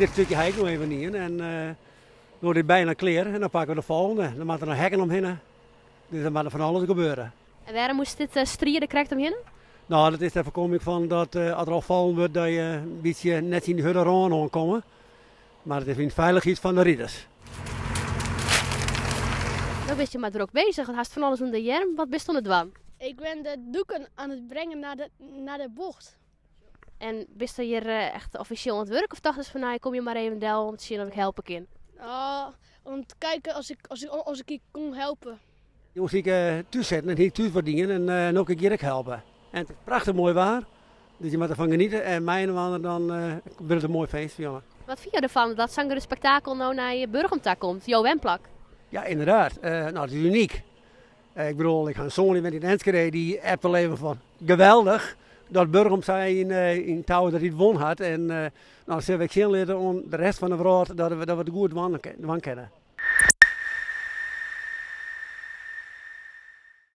Dit stikje ha ik noch even dien en no is dit byna klear en dan pakke we de folgjende. Dan moatte der noch hekken omhinne, dus dan moat der fan alles gebeure. En wêrom moast dit strie der krekt omhinne? No, dat is ter foarkomming fan dat as der al fallen wurdt dat je in bytsje net tsjin dy hurde râne oankomme. Mar it is yn de feilichheid fan de riders. No bist je mar drok bezich, want hast fan alles ûnder de earm. Wat bist oan it dwaan? Ik ben de doeken aan het brengen naar de bocht. En bist hjir echt offisjeel oan it wurk of tochtest fan no, ik kom hjir mar even del om te sjen of ik helpe kin? Oh, om te kijken als ik hier kon helpen. Jûns hie ik thús sitten en hie ik thús wat dien en no kin ik hjir ek helpe. En it is prachtich moai waar, dus je moatte derfan geniete en mei-inoar dan wurdt it in moai feest foar jonge. Wat fine jo derfan dat sa'n grut spektakel no nei Burgum ta komt, jo wenplak? Ja, ynderdaad. No, it is unyk. Ik bedoel, ik ha in soan dy wennet yn Enschede, dy appt al even fan geweldich dat Burgum sa yn touw dat hy it wûn hat. En no sille we ek sjen litte oan de rest fan de wrâld dat we it goed dwaan kinne.